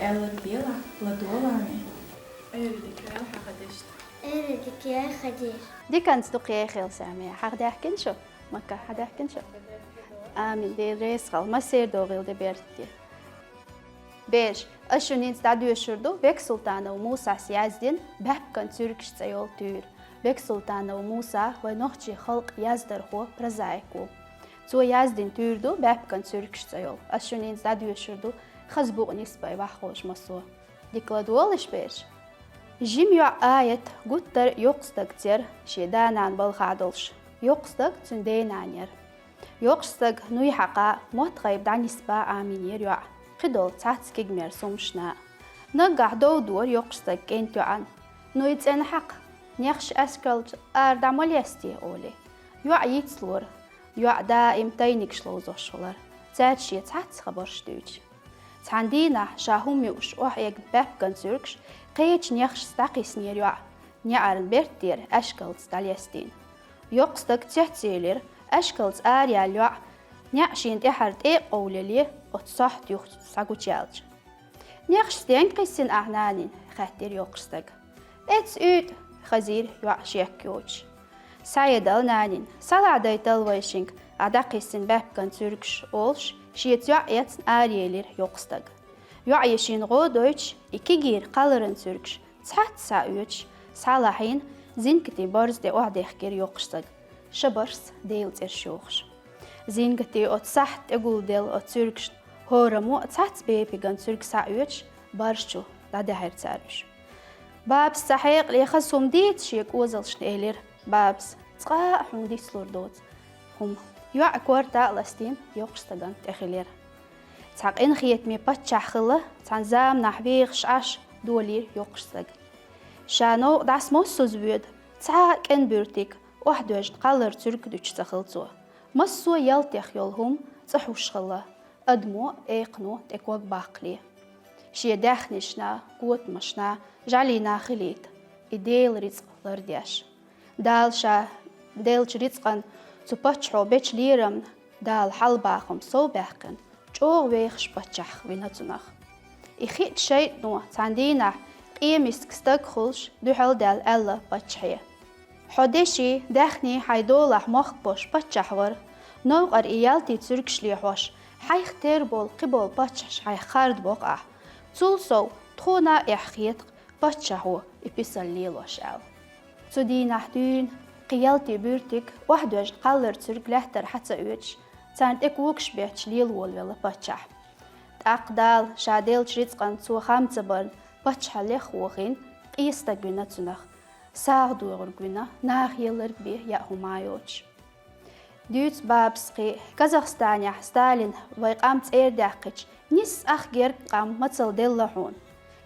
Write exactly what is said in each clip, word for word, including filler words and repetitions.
Аьлар делахь, ладогӀа, Амин. Эра дика яьлла хьан хадешта. Эра дика яьлла хадеш. Диканца дукха яьхила, Самия. Хьахадаьхкина шу? Макка, хьадаьхкина шу? Амин. Дела реза хила. Массера догӀийла де берте. Бераш, ас шуница дӀадоьшур ду Бексултанов Мусас яздина «Баьпкан цуьргаш» цӀе йолу туьйра. Бексултанов Муса вайн нохчийн халкъан яздархо, прозаик ву. Цо яздина туьйра ду «Баьпкан цуьргаш» цӀе йолу. Ас шуница дӀадоьшур ду хаза букъ нисбай ваххожа массо. Дика ладогӀалаш, бераш. Жима йоӀ Аят гуттар а йоккха стаг цера, шен да-нана балхахь долуш. Йоккха стаг цуьнан денана яра. Йоккхачу стага нуй хьакха, мотт-гӀайба дӀанисба Аминера йоӀ, кхидолу цхьацца кегамерчу сумашна. Наггахь дов дора йоккхачу стага кӀентан йоӀана: «Нуй цӀена хьакха, нехаш аьшкалца ара дӀа ма лестае», — олий. ЙоӀ йицлора. ЙоӀ даим тайнигаш ловзош хилар, цаьрца шен цхьацца хабарш дуьйцуш. Цхьана дийнахь, ша хӀума юуш охьаэгна баьпкан цуьргаш, кхечу нехашца дӀакхиссинера йоӀ, неӀарна берд тӀера аьшкалца дӀалестийна. Йоккха стаг цецъелира, аьшкалца араяьлла йоӀ, неӀ шена тӀаьхьара тӀе а къовлале, оцу сохьта юххе схьагучуяьлча. «Нехаш стенга кхиссина ахь, нанин?» — хаьттира йоккхачу стага. «Эцца уьйтӀа», — хазийра йоӀ шек йоцуш. «Схьаедала, нанин, схьаладайтала вайшинга ахь дӀакхиссина баьпкан цуьргаш», — олуш, шеца йоӀ эцна араелира йоккха стаг. ЙоӀе шена гӀо а дойтуш, и кегийра кхалларан цуьргаш цхьацца схьаоьцуш, схьалахьийна, зингатийн барза тӀе охьадехкира йоккхачу стага, шабаршца Делан цӀераш йохуш. Зингатийн оцу сахьта тӀегулделла оцу цуьргашна хӀораммо а цхьацца бепиган цуьрг схьаоьцуш, барза чу дӀадаьхьира цара уьш. «Бабас цхьа хьекъале хаза хӀума дийца шен кӀозалшна», — элира. «Бабас, цкъа а хьуна дицлур доцу хӀума». ЙоӀ корта а ластийна, йоккхачу стагана тӀехилира. Цхьа къинхетаме паччахь хилла, цхьана заманахь вехаш Ӏаш, долийра йоккхачу стага. Ша новкъа дӀасамоссаза воьду, цхьа а кӀен буьртиг охьадоьжна кхаллар цуьрг дуьтуш ца хилла цо. Массо а ялтех йолу хӀума цӀа хьуш хилла, адамо а, экхано а тӀе ког баккхале. Шен даьхнишна, котамашна, жӀалина хилийта, и Делан рицкъ лардеш. Дала ша деллачу рицкъан, цу паччахьо бечу лерамна Дала хьалабахам совбаьккхина, чӀогӀа вехаш паччахь вина цунах. И хиъча шайтӀано цхьана дийнахь къемиска стаг хуьлуш дуьхьал даьлла аьлла паччахье: «Хьо деши, даьхни хьайн долахь мохк болуш паччахь вара. Новкъара и ялтин цуьргаш лехьош, хьайх тера болу кхиболу паччахьаш хьайх харда боккху ахь. Цул сов, тхуна а эхь хета-кх паччахьо и писал лелош», — аьлла. Цу дийнахь дуьйна кхин ялтин буьртиг охьадоьжна кхаллар цуьрг лаьттара хьа ца оьцуш, царна тӀе когаш бетташ лела волавелла паччахь. ТӀаккха Дала ша деллачу рицкъан цо хам ца барна, паччахьаллех вохийна, къен стаг вина цунах, сагӀа догӀург вина, наха елларг бен яа хӀума йоцуш. Дуьйцу, бабас, кхин Казахстанехь Сталина вайн къам цӀера даьккхича, нисса ах герга къам мацалла делла хьуна,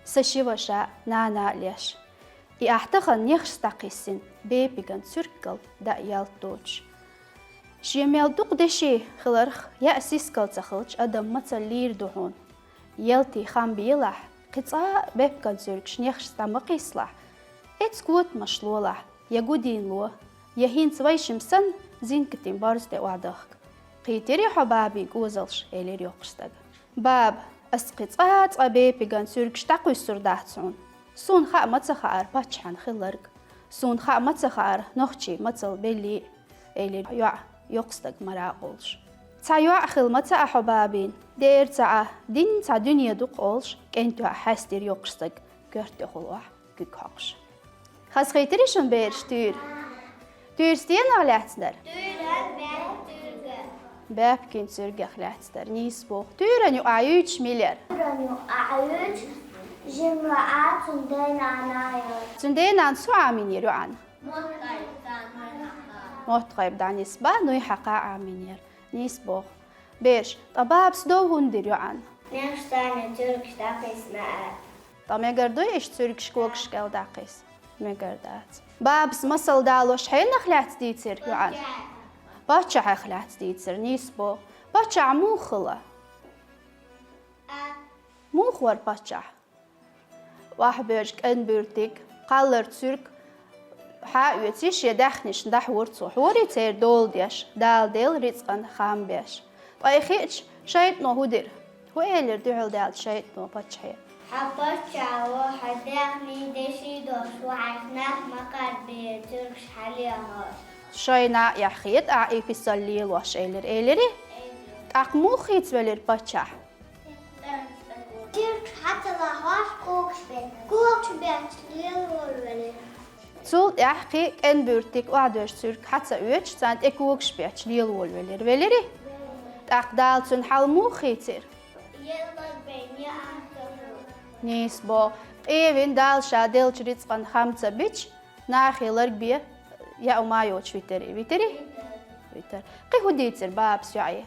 сан ши ваша а, нана а леш. И ахь тахана нехашца дӀакхиссина бепиган цуьркалла даа ялта доцуш. Шен мел дукха деши хиларх, яа сискал ца хилча, адам мацалла лийр ду хьуна. Ялтин хам белахь, кхин цкъа а бепиган цуьргаш нехашца дӀа ма кхиссалахь, эцца котамаш лолахь, я гудийна ло, я хӀинца вайшимма санна зингатийн барза тӀе охьадахка. Кхийтирий хьо бабин кӀозалш? — элира йоккхачу стага. Баба, ас кхин цкъа а, цкъа а бепиган цуьргаш дӀакхуьссур дац хьуна. Суна хаа ма ца хаьара паччахьан хилларг. Суна хаа ма ца хаьара нохчийн мацалла беллий, — элира йоӀ йоккха стаг мара а олуш. Цхьа йоӀ хилла ма ца Ӏа хьо бабин, дера ца Ӏа, динна цхьа дуьне ду-кх, — олуш, кӀентан йоӀ хьаьстира йоккхачу стага коьрта тӀехула охьа куьг хьокхуш. Хазахийтирий шуна, бераш, туьйра? Туьйра стенах лаьцна дара? Туьйра баьпкан цуьргах. Баьпкан цуьргах лаьцна дара, нийса боху. Туьйран юкъахь юьйцуш мила яра? Туьйран юкъахь юьйцуш жима йоӀ а, цуьнан денана а яра. Цуьнан денана су Ӏамийнера йоӀана? Мотт-гӀайба дӀанисба, нуй хьакха Ӏамийнера. Нийса боху. Бераш, ткъа бабас дов хӀунда дира йоӀана? Нехаш царна цуьргаш дӀакхиссина аьлла. Ткъа мегар дуй иштта цуьргаш когаш кӀел дӀакхисса? Мегар дац. Бабас масал далош хьенах лаьцна дийцира йоӀана? Паччахьах лаьцна дийцира, нийса боху. Паччахь муха хилла? Муха вара паччахь? Охьабоьжна кӀен буьртиг, кхаллар цуьрг хьа а оьций, шен даьхнишна дӀахьора цо. Хьорий церан дола деш, Дала делла рицкъан хам беш. Ткъа и хиъча, шайтӀано хӀун дира? ХӀун элира дуьхьал даьллачу шайтӀано паччахье? Хьо паччахь ва, хьо даьхний деши долуш ва, хьайх нах ма кхарбе, цуьркаш хьалехьа. Шайна яхьхета ахь и писал лелош, элира, элира. ТӀаккха муха хийцавелира паччахь? Цуьркаш хьа ца лахьош когаш бен, когаш бен лелаволавелира. Цул тӀаьхьа кхин кӀен буьртиг охьадоьжча цуьркаш хьа ца оьцуш, царна тӀе когаш бетташ лелаволавелира, велира. ТӀаккха Дала цуьнан хьал муха хийцира? Нийса боху. Къевина Дала ша деллачу рицкъан хам ца бича, нахе ларбе яа ма йоцуш витира и, витира? Витира. Кхин хӀун дийцира бабас йоӀе?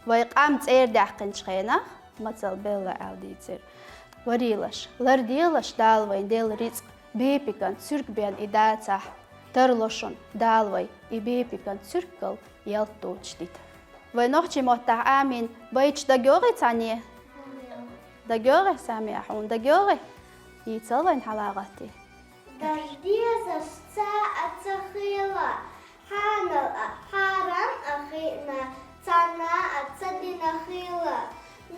Вай къам цӀера даьккхинчу хенахь, мацалла белла аьлла дийцира. Варийлаш, ларделаш Дала вайна делла рицкъ, бепиган цуьрк бен и дацахь, тарло шуна Дала вай и бепиган цуьркал ялта доцуш дита. Вай нохчийн маттахь амин байташ дагайогӀий цхьанне? ДагайогӀий, Самия, хьуна дагайогӀий? Йийцал вайна хьалагӀаттий. Даждезаш ца а ца хилла, хьанал а хьарам а хиъна, цхьанна а ца дина хилла,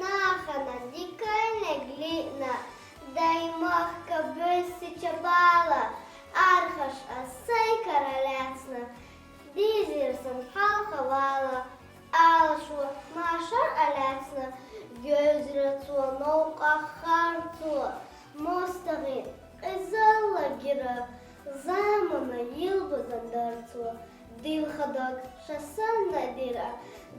нахана дикайниг лиъна, дай махка буьссича бала, архаш а сайкара лаьцна, дийзира сан хьалха вала, Алашо машар а лаьцна, гевзира цо новкъах харцо, мостагӀийн къизалла гира, заманан йилбазан дара цо, дилха дог ша санна дира,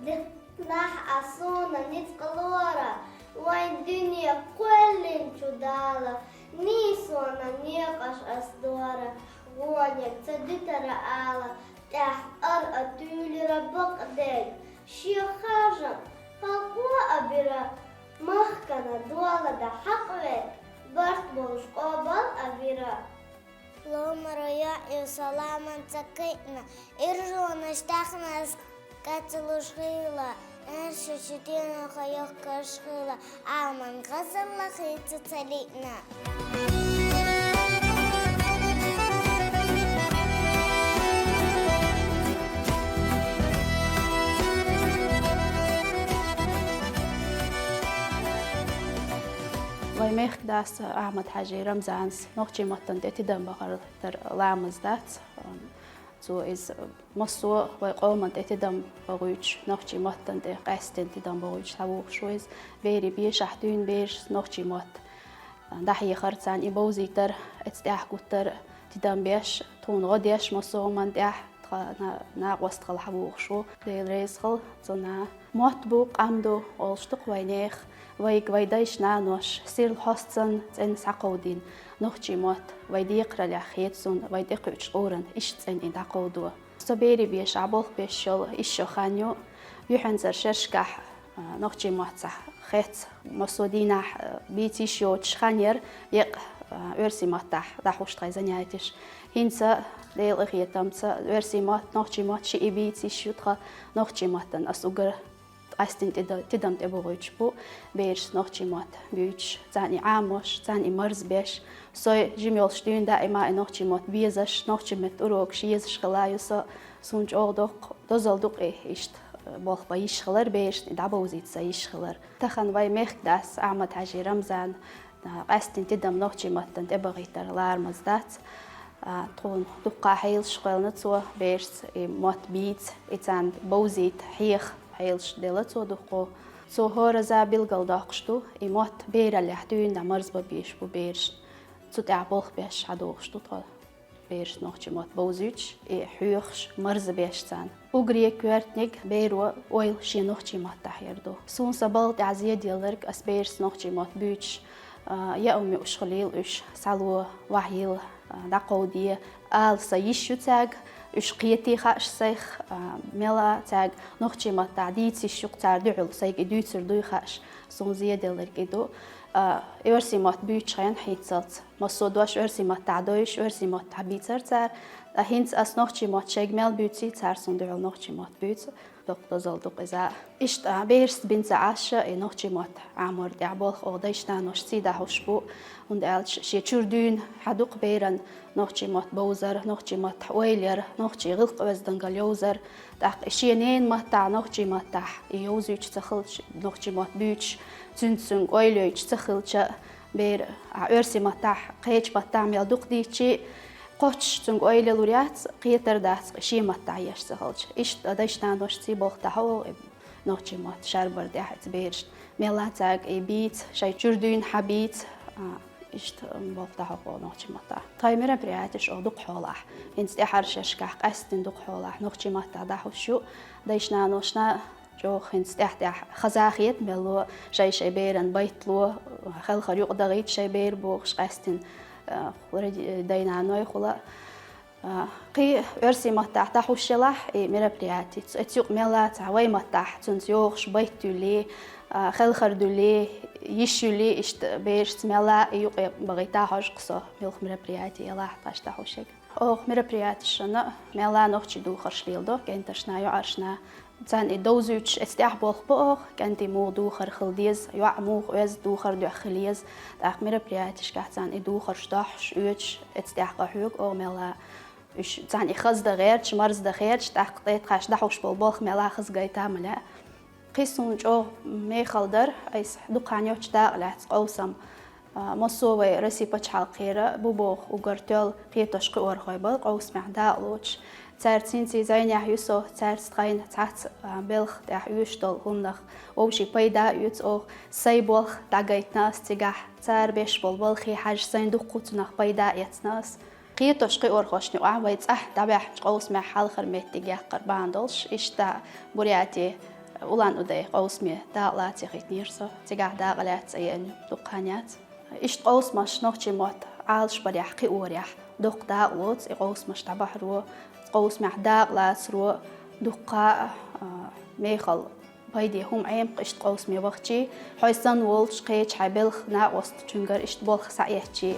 динахь а суна ницкъ лора, вайн дуьне кхоьллинчу Дала, нийсонан некъаш ас дора, гӀонега ца дуьтара ала, ТӀаьхьара а туьйлира бакъдерг, шен харжам халкъо а бира, махкана дола дан хьакъ верг, барт болуш къобал а вира. Ломара йоӀ ю саламан ца кхиъна, иржонаш тахнас кацалуш хилла, Эр шу чу тенах йохкаш хила, Ӏалман гӀазалла хийца ца лиъна. Вай мехкдас Ахьмад-Хьаьжин Рамзанас нохчийн маттана тӀе тидам бахар тера ламаз дац. Цо иза массо а вай къоман тӀе тидам бохуьйтуш, нохчийн маттана тӀе къаьсттина тидам бохуьйтуш дӀавогӀуш ву иза. Берийн бешахь дуьйна бераш нохчийн мотт дӀахьехар, царна и бовзийтар, эцу тӀехь гуттар а тидам беш, тхуна гӀо деш массо а хӀуманна тӀехь, тхан на-, накъост хила хьавогӀуш ву. Дела реза хила цунна. Мотт бу, къам ду олуш ду-кх вайнех. Вайга вай дайша-наноша сирла хьостанца цӀена схьакховдийна нохчийн мотт, вай декхараллехь хета суна, вай тӀекхуьучу къурана иштта цӀена и дӀакховдо. Со берийн бешахь болх беш йолу исс шо хан ю, юьхьанцара шерашкахь, а, нохчийн маттахь хецна, массо а дийнахь, а, бийца йиш йоцуш хан яра, еккъа, а, оьрсийн маттахь дӀахьуш тхайн занятеш. ХӀинца, Делан къинхетамца, оьрсийн мотт, нохчийн мотт шиъ бийца йиш ю тхан, нохчийн маттана ас уггар къаьсттина тида-, тидам тӀебохуьйтуш бу бераш нохчийн мотт буьйцуш, царна и Ӏамош, царна и марзбеш. Со жима йолуш дуьйна даима и нохчийн мотт безаш, нохчийн меттан урокаш езаш хила ю со, суна чӀогӀа доккха дозалла ду-кх и иштта болх бан йиш хилар, берашна и дӀабовзийта сан йиш хилар. Тахана вай мехкдас Ахьмад-Хьаьжин Рамзана къаьсттина тидам нохчийн маттана тӀебахийтар ларамаза дац. А, тхуна дуккха хьелаш кхоьллина цо, берашца и мотт бийца, и царна бовзийта, хьеха хьелаш делла цо дуккха. Цо хӀоразза билгалдоккхуш ду, и мотт бераллехь дуьйна марзбан безаш бу берашна. Цу тӀехь болх беш хьадогӀуш ду тхо. Берашна нохчийн мотт бовзуьйтуш, и хьоьхуш, марзбеш царна. Уггаре коьртаниг беро ойла шен нохчийн маттахь яр ду. Суна сан балха тӀехь зеделларг, ас берашца нохчийн мотт буьйцуш, а, яа хӀума юуш хуьлийла уьш, схьало, вахьийла, а, дӀакховде, ала сан йиш ю цаьрга, уьш кхетий хаьаш сайх, а, мела цаьрга нохчийн маттахь дийца йиш ю-кх цара дуьхьал, сайга и дуьйцур дуй хаьаш, суна зеделларг и ду. А, оьрсийн мотт буьйцучу хенахь хӀинццалц. Массо а дош оьрсийн маттахь довш, оьрсийн маттахь бийцар цара. Ткъа хӀинца ас нохчийн мотт шайга мел буьйций, цара суна дуьхьал нохчийн мотт буьйцу. Доккха дозалла ду-кх иза. Иштта берашца бина ца Ӏаш, и нохчийн мотт Ӏамор тӀехь болх оха дайша-наноша сий дӀахьуш бу, хӀунда аьлча шен чуьра дуьйна хьа ду-кх беран нохчийн мотт бовзар, нохчийн маттахь ойла яр, нохчийн гӀиллакх-оьздангалла йовзар. ТӀаккха и шен ненан маттахь, нохчийн маттахь и йовзуьйтуш ца хилча, нохчийн мотт буьйцуш, цуьнца цуьнга ойла йойтуш ца хилча, Бер а оьрсийн маттахь, кхечу маттахь мел дукха дийцчи, кхоччуш цуьнга ойла лур яц, кхетар дац, шен маттахь еш ца хилча. Иштта дайшнаношций болх дӀахьо, нохчийн мотт шарбар тӀехь эца берашна. Мелла цаьрга и бийца, шайн чуьра дуьйна хьан бийца, а, иштта болх дӀахьо нохчийн маттахь. Тхайн мероприятеш оха дукха хьолахь. ХӀинца тӀаьхьарчу шерашкахь къаьсттина дукха хьолахь нохчийн маттахь дӀахьош ю, дайшнаношна чӀогӀа хӀинца тӀаьхь-тӀаьхь хаза хета мелло, шай-шай беран байтло, хелхар юкъадахийта шай бер бохуш къаьсттина, а, ради-, дай-наной хула. А, кхин оьрсийн маттахь дӀахьош елахь и мероприятеш, эца юкъа мелла цхьа вай маттахь цуьнца йогӀуш байт юьллий, а, хелхар дуьллий, йиш юьллий, иштта берашца мелла и юкъе бахийта хьожу-кх со, муьлха мероприяти елахь тхаьш дӀахьош ерг. Оха мероприятешна мелла нохчийн духарш леладо, кӀенташна, йоӀаршна. Царна и довзуьйтуш эца тӀехь болх бо оха, кӀентий муха духар хила деза, йоӀ муха оьзда духар дуьхьа хила еза. ТӀаккха мероприятешкахь царна и духарш дохьуш, оьцуш, эца тӀехь къахьоьгу оха мелла. Уьш царна и хаза дан гӀерташ, марздан гӀерташ, тӀаккха тӀе тхаьш дӀахьош болу болх мелла хаза гайта ма лаьа. Кхин суна чӀогӀа мехала дара, айса дукха хан йоццуш дакъа лаьцна къовсам, а, массо а вай Россин пачхьалкхера бу боху уггар тоьлла кхетош-кхиорхой бара къовсамехь дакъа лоцуш. Цаьрца хӀинца зӀенехь ю со, цаьрца тхайна цхьацца, а, белхан тӀехь оьшуш долу хӀуманах вовшийн пайда а оьцу оха, сайн болх дӀагайтина ас цигахь, цара беш болу балхе хьаьжча сайн дуккха цунах пайда а эцна ас. Кхетош-кхиорхошна юкъахь вай цӀахь дӀабаьхначу къовсамехь хьалхара меттиг яккхар бахьана долуш, иштта Буряти Улан-Удэ къовсаме дакъа лаца яхийтинера со. Цигахь дакъа лаьцна цӀа еана дукха хан яц. Иштта къовсамаш нохчийн мотт Ӏалашбарехь, кхиорехь доккха дакъа лоцу и къовсамаш дӀабахьаро, къовсамехь дакъа лацаро, дуккха а, а, мехала пайде хӀума Ӏемакх иштта къовсаме вахчий, хьой санна волчу кхечу хьайн белхан накъосташкара иштта болх схьаэцчий.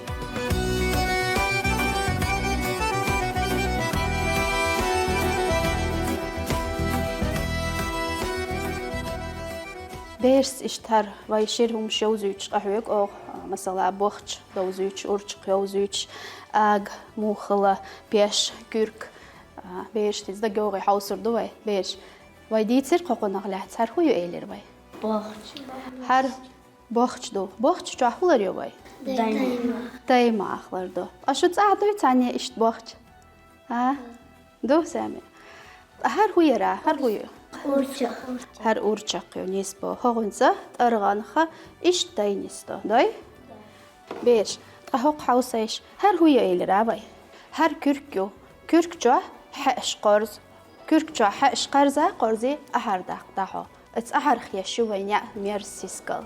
Берашца иштта хӀара вай шира хӀумаш йовзуьйтуш къахьоьгу оха, масала, бохча довзуьйтуш, урчакх йовзуьйтуш, ага, муха хила, пеш, куьрк. А, берашца иза дага йогӀий хьовсур ду вай, бераш. Вай дийцира кхокхунах лаьцна, хӀара хӀун ю элира вай? Бохча. ХӀара бохча ду. Бохча чохь хӀун лар ю вай? Даймах. Даймах лар ду. Ткъа шу цӀахь дуй цхьанне иштта бохча? А? Ду, Сами? ХӀара хӀун яра? ХӀара хӀун ю? Урчакх. ХӀара урчакх ю, нийса боху. ХӀокхуьнца тӀаргӀанха иштта дай нисдо. Дой? Бераш, ткъа хӀокху хьовсийша, хӀара хӀун ю элира вай? ХӀара куьрк ю. Куьрк чохь хьаьаш кхорзу. Куьрк чохь хьаьаш кхарза, кхорзий, ахьар даккха дӀахьо. Оцу ахьарх еш ю вайн неӀ мерза сискал.